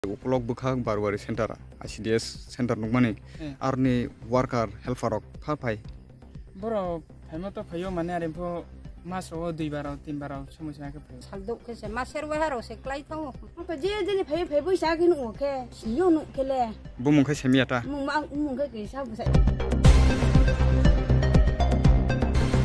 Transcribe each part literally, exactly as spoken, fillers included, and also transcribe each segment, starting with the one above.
Ukulok bwkhak Barwari center, I C D S center nukmani, eh, arni worker helper rok pha phai. Borok phaima to phaio, mane are pho mas rogo dui baro tin baro somoi se khe phaio. Salduk khe se maser waharo se klai thango. Ang to je jeni phaio, phai bui sa khe nugo khe, siniyo nuk khe le. Bumung khe semiya ta? Mung ma, mung khe kisa bwsa.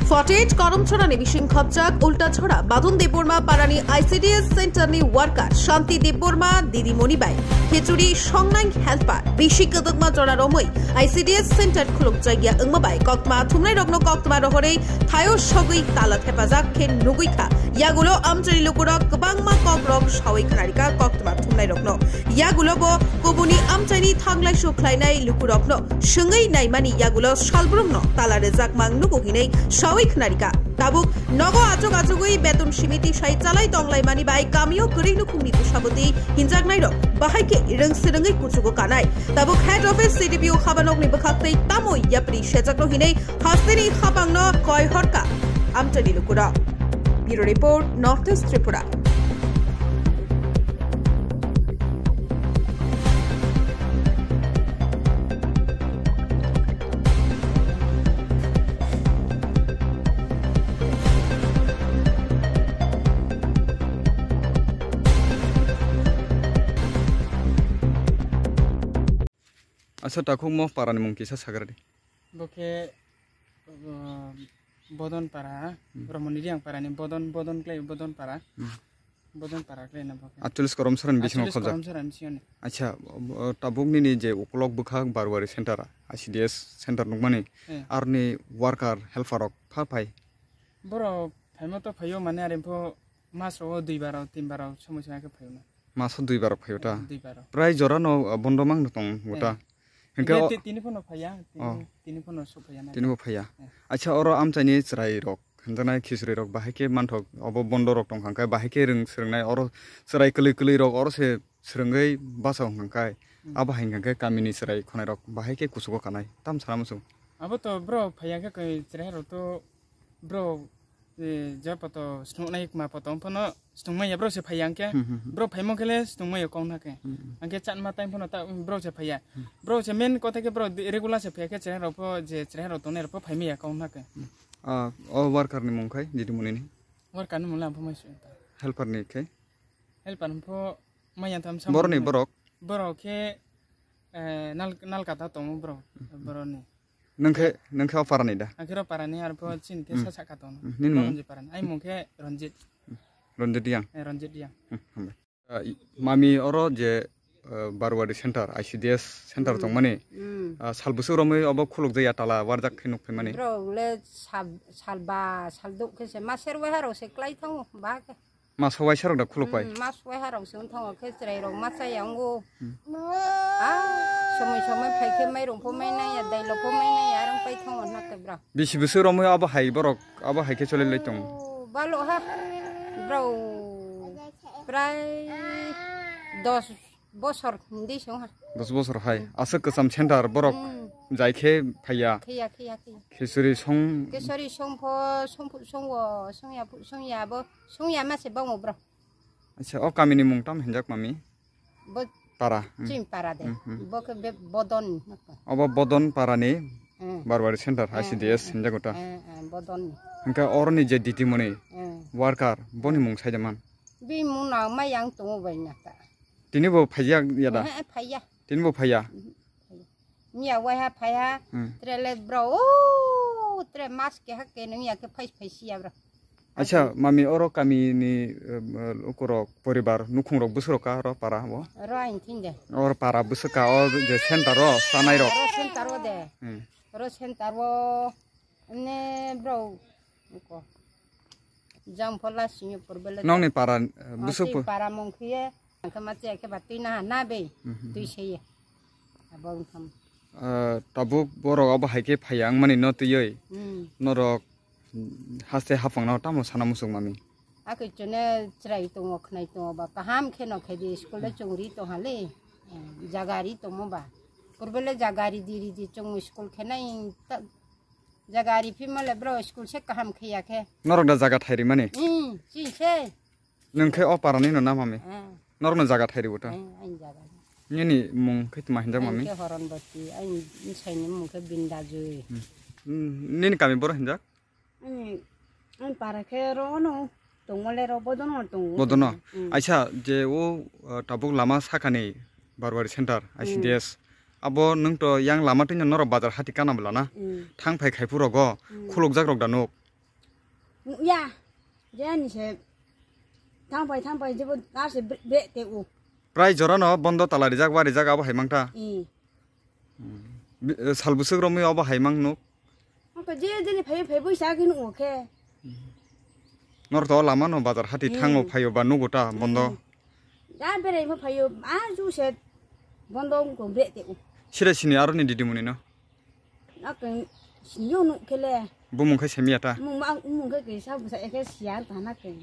Forty-eight Karamchara ni bising khopjak Ultachora Badon Debbarma parani I C D S center ni worker Shanti Debbarma didimoni bai khichuri songnai helper bisi kwdwkma jora romwi I C D S center khulukjakya wngma bai koktwma thumnai rokno koktwma rohorwi thaio sogwi tala thepajak khe nugwi kha. Yagulo amchaini lukurok kwbangma kokrok sawi khnarikha koktwma thumnai rokno. Yagulo bo kubuni amchaini thanglai sukhlainai lukurokno swngwi naimani yagulo salbrumno tala rwjakmang nugo hinwi sawi khnarikha. Tabuk nogo achuk achugwi beton simiti sai chalai tonglaimani bai kamio kwrwi nukhungni bwsabwtwi hinjaknairok bahai khe rwng swrwngwi kuchugo kanai. Tabuk head office C D P O habanokni bwkhaktwi tamo yapri sejakno hinwi hasteni habangno koi horka amchaini lukurok. Bureau Report, North East Tripura. Acha, takhuk mo para ni mung kisa sagra di. Bo khe, uh, Bodon para, hmm, Romoni Riang para ni Bodon, Bodon klai, Bodon para. Hmm. Bodon para klai na bo khe. Atcholish Karamchara ni bisingo khobjak. Atcholish Karamchara ni bisingo ni. Acha, uh, tabuk nini je ukulok bwkhak Barwari center, I C D S center nukmani, eh, arni worker helper rok pha phai. Borok phaima to phaio, mane are pho mas rogo dui baro tin baro somoi se khe phaio na. Maso dui barok phaio ta? Eh, dui barok. Prai jora no, uh, bondo mang no tong, eh, wata. Hingke tini, o ti-, tini phono phaiya, tini, oh, tini phono sok phaiya na. Tini bo phaiya. Eh. Acha, oro amchaini chwrai rok, hinjana khichuri rok bahai khe manthok, obo bondo rok tong kha khe bahai khe rwng swrwngnai, oro chwrai kwlwi kwlwi rok oro se swrwngwi basa hwnkha khe, hmm, abo hai hwnkha khe kamini chwrai khonai rok bahai khe kuchugo kanai, tam sana muchung. Abo to bro phaiya khe koi chwrai rok to bro, eh, ja poto snungnai ma poto phano snungmaya bro se phaiya hwnkhe. Hmm, hmm, hmm. Bro phaimo khe le snungmaya kong na khe. Hmm, hmm. Hwnkhe chatma time phano ta, bro se phaiya. Hmm. Bro se main kotha khe bro di-, regular se phaiya khe chwrai rok pho je chwrai rok tongnai rok pho phaimaya kong na khe. Hmm. Ah, o worker ni mung khai didi muni ni? Worker ni mung le ang pho mai su ta. Helper ni khai? Helper ni pho mai yang tham sam. Borok ni borok? Borok khe, eh, nal, nal kata tongo bro. Hmm, hmm. Borok ni. Nung khe, nung khe o parani da? Ang khe ro parani, ar pho chini khe, hmm, sa saka tong. Hmm, nini mung? Ronjit parani. Ai mung khe Ronjit. Hmm. Ronjit Riang? Eh, Ronjit Riang. Hmm, hambai. Ah, i-, mami oro je, ah, Barwari center, I C D S center, hmm, tongmani. Hmm. Ah, sal bwswk romwi obo khuluk jaya tala warjak khe nuk phaimani. Bro le sal, sal ba, sal duk khe se ma serwai harok se klai thango ba khe. Mas waisa rok da khuluk pai? Hmm, mas wai harok se wng thango khe chwrai rok ma chaya wngo. Hmm. Ah, somoi somoi phai khe mairung pho mai nang ya, dailo pho mai nang ya, arang pai thango na khe bro. Bisi bwswk romwi abo hai borok, abo hai khe choli lai tongo? Oh, balo ha. Bro, prai dos bosor hindi song ha. Dos bosor hai. Hmm. Aswk kwcham center borok, hmm, jai khe phaiya. Khiya, khiya, khiya. Khichuri song. Khichuri song pho, song phu, song wo, song ya phu, song ya bo, song ya ma se bango bro. Acha, o kamini mung tam hinjak mami? Bo para, hmm. Chini para de. Hmm, hmm. Bo khe be Bodon. Obo Bodon parani, hmm, Barwari center, eh, I C D S, eh, hinjago ta. Eh, eh, Bodon. Hingke oroni je didimoni, eh, worker, boni mung saida man? Bi mung na ma yang tongo bai na ta. Tini bo phaiya ya da? Eh, eh, phaiya. Tini bo phaiya? Mhm, phaiya. Miya waiha phaiha, hmm, tre le bro, o, tre mas keha kenung ya khe phai phai siya bro. Acha, mami oro kami ni, eh, eh, ukurok poribar nukhung rok bwswk rok ka oro para bo? Oro ain thing de. Oro para bwswk ka o je center o chanai rok? Oro center o de. Hmm. Oro center o ne bro uko. Jang phola singyo porbele. Nokni para, eh, bwswk po- para mung khiye. Angkhe ma che khe ba twi na ha na be. Mhm. Twi seye. Abo wngtham. Ah, tabuk borok abo hai khe phaiya wngmani no twiwi. Hmm. Norok, mm, haste haphangno tamo sana muchung mami? Akhe chwne chwrai tongo, khnai tongo ba, kaham khe no khe di, school le, hmm, chwng ri tong ha le. Eh, jaga ri tongmo ba. Purbe le jaga ri di, ri di, chwng school khe nai ta-, jaga ri phimo le bro school se kaham khe ya khe. Norok da jaga thai ri mani? Hmm, chini se. Nwng khe o parani no na mami? Ah. Norokno jaga thai rw ta? Eh, ani jaga. Nini mung khe tma hinjak mami? Ani khe Horonboti, ani bwsaini mung khe Bindajui. Hmm. Hmm, nini kami boro hinjak? Ani, ani para khe ro ono tongo le ro bodono tongo. Bodono. Hmm. Aisa je o, uh, tabuk lama sakani Barwari Center, Hmm. I C D S. Abo nwng to yang lama twino norok bazar hati kana bwlana. Hmm. Thang phai khai phuru rogo Hmm. khulukjak rok da nuk. Nukya, je ani se thang phai thang phai jebo ar se bre, bre te u. Prai jorano bondo tala rijak, wa rijak abo hai mangta. I. Hmm. Bi-, eh, sal bwswk romwi abo hai mang nuk. Ang to je jeni phai phai bui sa gin u khe. Norok to lama no bazar hati Hmm. thango phaio ba nugo ta bondo. Hmm. Da berai mo phaio a ju se bondo ko bre te u. Sire sini aro ni didi muni no. Nakeng sini yo nuk khe le. Bumung khai semiya ta. Mung ma mung khe ke sa busa eke siya ta nakeng.